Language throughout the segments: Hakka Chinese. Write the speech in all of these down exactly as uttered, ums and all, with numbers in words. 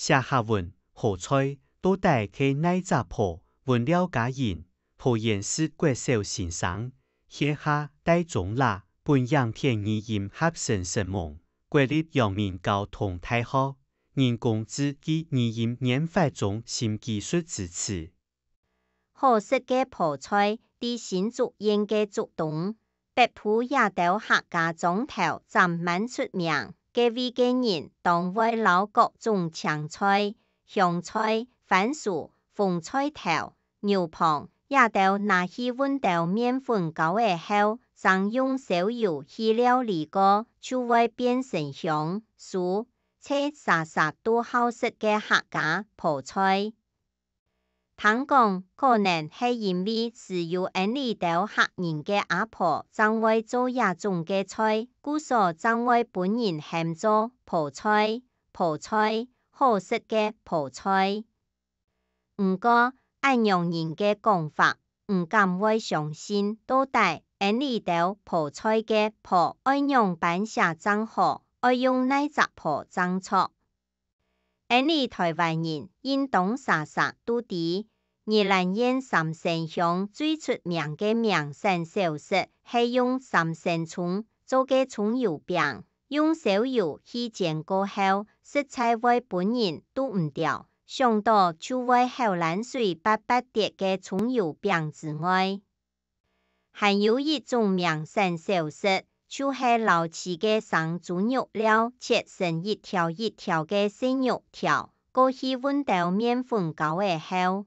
寫客文，好在，到底係哪隻婆？文了解人，婆原是國小先生，歇下帶中啦，分影片語音合成承蒙，國立陽明交通大學人工智慧語音研發中心技術支持。 好食个泡菜，在新竹縣个竹東，北埔這兜客家庄頭正蠻出名。該位个人當會摎各種青菜、香菜、番薯、紅菜頭、牛蒡這兜拿去搵兜麵粉溝仔後，正用燒油去料理過，就會變成香酥，係儕儕都好食个客家泡菜。 聽講，可能係因為只有𫣆俚兜客人个阿婆正會做這種个菜，故所正會分人喊做泡菜、泡菜，好食个泡菜。毋過，恁樣人个講法，毋敢會相信，到底𫣆俚兜泡菜个泡愛仰般寫正好，愛用哪隻泡正著？ 𫣆俚臺灣人應當儕儕都知，宜蘭縣三星鄉最出名个名產小食係用三星蔥做个蔥油餅，用燒油去煎過後，實在會分人堵毋著，想著就會口涎水八八跌个蔥油餅之外， 還有一種名產小食，就係摎飼个生豬肉料切成一條一條个細肉條，過去搵兜麵粉溝仔後，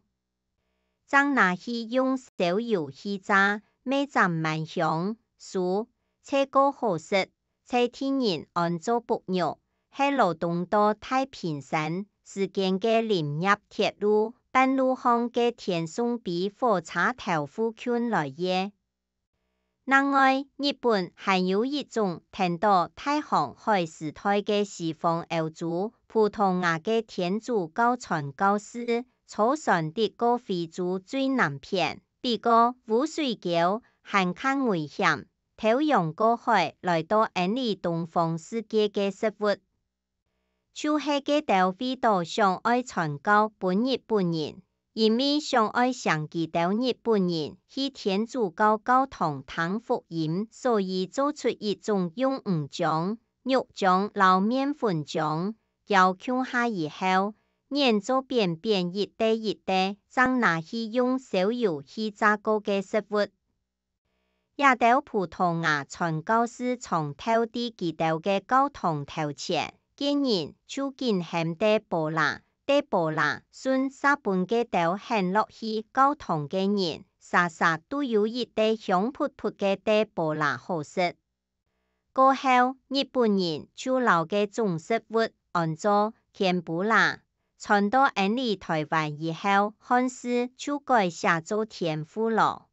正拿去用燒油去炸，乜正蠻香酥，脆過好食。 在地人安做煏肉，係羅東到太平山之間个林業鐵路半路項个天送埤火車頭附近來个。另外，日本還有一種跈到大航海時代个西方歐洲、葡萄牙个天主教傳教士，坐船直過非洲最南片，比過烏水溝還較危險， 漂洋過海來到𫣆俚東方世界个食物，就係該兜為著想愛傳教分日本人，因為想愛䟘佢兜日本人去天主教教堂聽福音，所以做出一種用魚漿、肉漿摎麵粉漿攪共下以後，研做扁扁一垤一垤，正拿去用燒油去炸過个食物。 這兜葡萄牙傳教士常透在佢兜个教堂頭前，見人就緊喊：「底波拉，底波拉！」順續分該兜喊落去教堂个人，儕儕都有一垤香噴噴个底波拉好食。過後，日本人就摎該種食物安做天婦羅，傳到𫣆俚臺灣以後，漢字就改寫做天婦羅。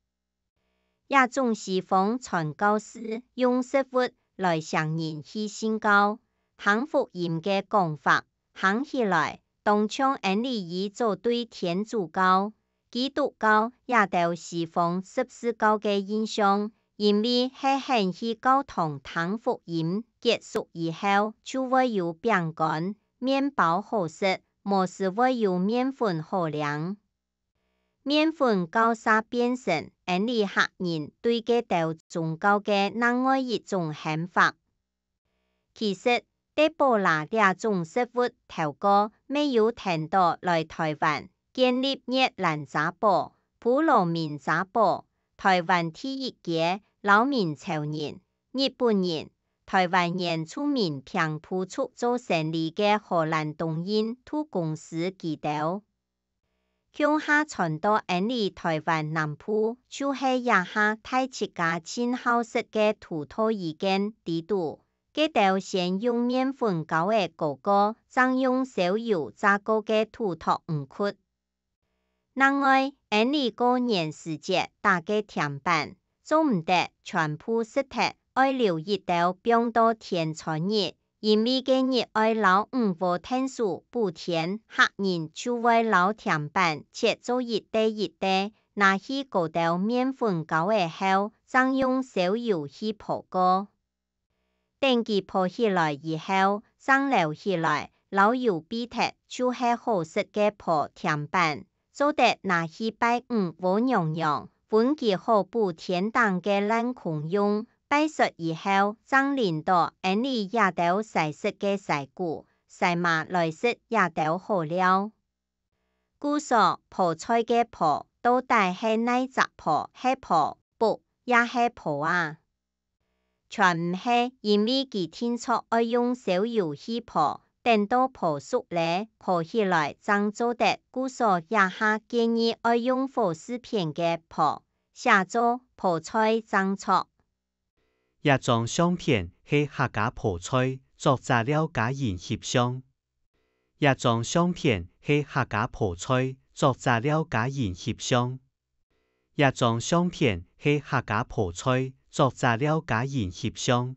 這種西方傳教士用食物來䟘人去信教、聽福音个講法，行起來，當像𫣆俚以早對天主教、基督教這兜西方十字教个印象，因為係喊去教堂聽福音結束以後，就會有餅乾、麵包好食，無時會有麵粉好領。 麵粉交叉變成𫣆俚客人對該兜宗教个另外一種喊法。其實，底波拉這種食物頭過乜有跈到來臺灣，建立越南遮堡、璞羅明遮堡、臺灣第一街摎明朝人、日本人、臺灣原住民平埔族做生理个荷蘭東印度公司佢兜。 共下傳到𫣆俚臺灣南部，就係這下大自家盡好食个土魠魚羹裡肚。該兜先用麵粉交仔裹過，正用燒油炸過个土魠魚骨。另外，𫣆俚過年時節打个甜粄，做毋得全部食忒，愛留一兜放到天穿日， 因為該日愛摎魚鍋𢯭手補天，客人就會摎甜粄切做一垤一垤，拿去裹兜麵粉交仔後，正用燒油去烰過。等佢烰起來以後，正撈起來，摎有備忒就係好食个粄甜粄，做得拿去拜五和娘娘，分佢好補天頂个爛功用。拜煞以後，正輪到𫣆俚這兜西食个西牯、西嫲來食這兜好料。 故所，粄菜个粄，到底係哪隻粄？係粄、箔，也係粄啊？全毋係，因為佢定著愛用燒油去粄，等到粄熟咧，粄起來正做得。故所這下建議愛用火字片个粄，寫做粄菜正著。 這張相片係客家粄菜，作者廖嘉瑩翕相。這張相片係客家粄菜，作者廖嘉瑩翕相。這張相片係客家粄菜，作者廖嘉瑩翕相。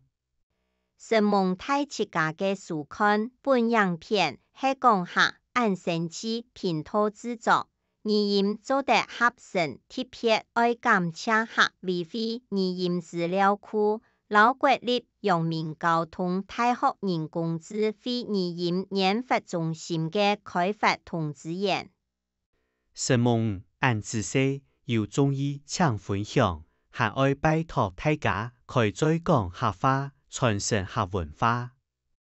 承蒙大自家个收看，本影片係講客恁生趣頻道製作。 語音做得合成，特別愛感謝客委會語音資料庫，摎國立陽明交通大學人工智慧語音研發中心个開發同資源。承蒙，恁仔細，有中意請分享，還愛拜託大家開嘴講客話，傳承客文化。